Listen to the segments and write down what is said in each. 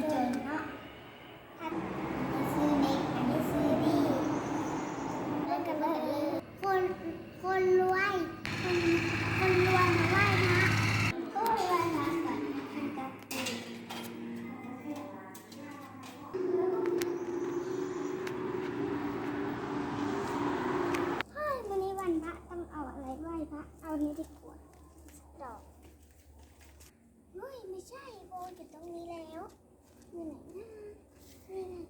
ຈົນເນາະ. ອັນນີ້ຊື່ເດັກ ອັນນີ້ຊື່ດີ ເອີ້ນກັນວ່າເລີຍ. ຄົນ ຄົນລວຍ ຄົນ ຄົນລວຍມາໄຫວ້ພະ. ໂອ້ຍ ໄຫວ້ພະກ່ອນ ເຮີ້ຍ ມື້ນີ້ວັນພະ ຕ້ອງເອົາອະໄລໄຫວ້ພະ? ເອົານີ້ດີກວ່າ ດອກ. ເຮີ້ຍ ໄມ່ໃຊ່ ໂບຢູ່ຕົງນີ້ແລ້ວ. ຢູ່ໄຫນນະ? ນີ້ນະ.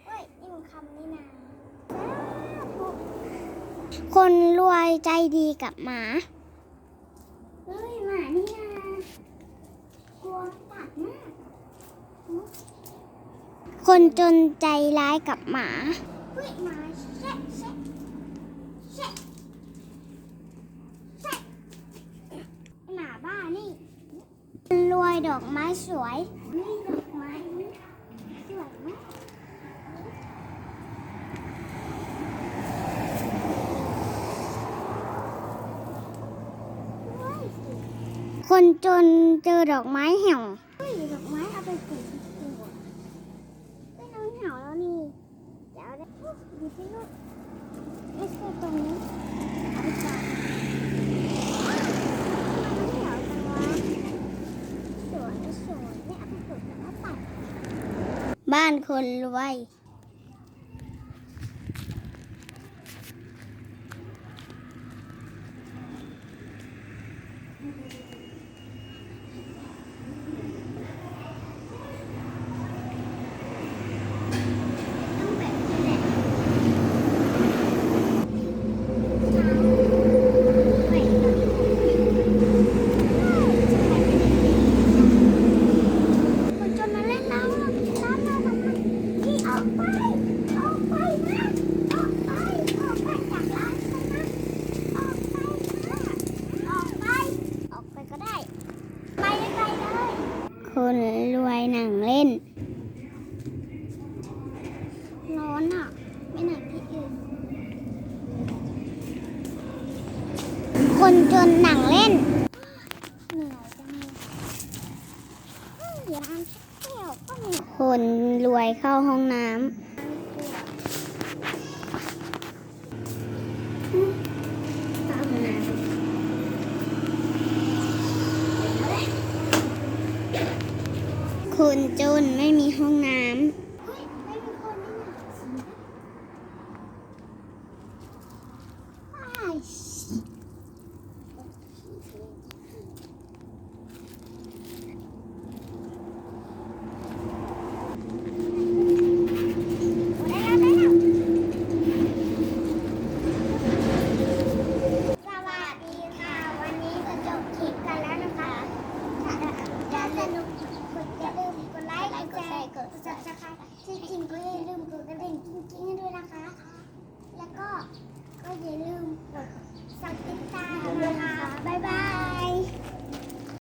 ໂອ້ຍ ນີ້ມັນຄຳນີ້ນາ. ສາທຸ. ຄົນລວຍໃຈດີກັບໝາ. ເຮີ້ຍ ໝານີ້ນາ ກວງກັດນະ. ຄົນຈົນໃຈຮ້າຍກັບໝາ. ເຮີ້ຍ ໝາ ແຊະ ແຊະ ແຊະ ແຊະ. ໝາບ້ານີ້. ລວຍດອກໄມ້ສວຍ. ເຮີ້ຍ ດອກໄມ້ນີ້ສວຍມາກ. ຄົນຈົນເຈີດອກໄມ້ເຫ່າ. ເຮີ້ຍ ດອກໄມ້ເອົາໄປປູກດີກວ່າ. ເຮີ້ຍ ນ້ອງເຫົ່າແລ້ວນີ້. ຈະເອົາໄດ້ ໂອ້ ຢູ່ທີ່ລູກ ເຮັດໃສ່ຕົງນີ້ ເອົາໄປກ່ອນ. ມັນເຫື່ອວຈັງວະ ສວນ ສວນ ນີ້ເອົາໄປປູກແລ້ວມາປັດ. ບ້ານຄົນລວຍ. ຄົນຈົນມາເຫຼັ້ນລາວ ລາວ ລາວທຳໄມ? ອອກໄປ ອອກໄປນະ ອອກໄປ ອອກໄປຈາກຮ້ານ ອອກໄປນະ ອອກໄປ ອອກໄປກໍໄດ້ ໄປໄກໆເລີຍ. ຄົນລວຍນັ່ງເຫຼັ້ນ. ຮ້ອນນະ ໄປນັ່ງທີ່ອື່ນ. ຄົນຈົນນັ່ງເຫຼັ້ນ. ເໜື່ອຍຈັງເລີຍ ເຮີ້ຍ ຮ້ານ ຄົນລວຍເຂົ້າຫ້ອງນ້ຳ. ຄົນຈົນໄມ່ມີຫ້ອງນ້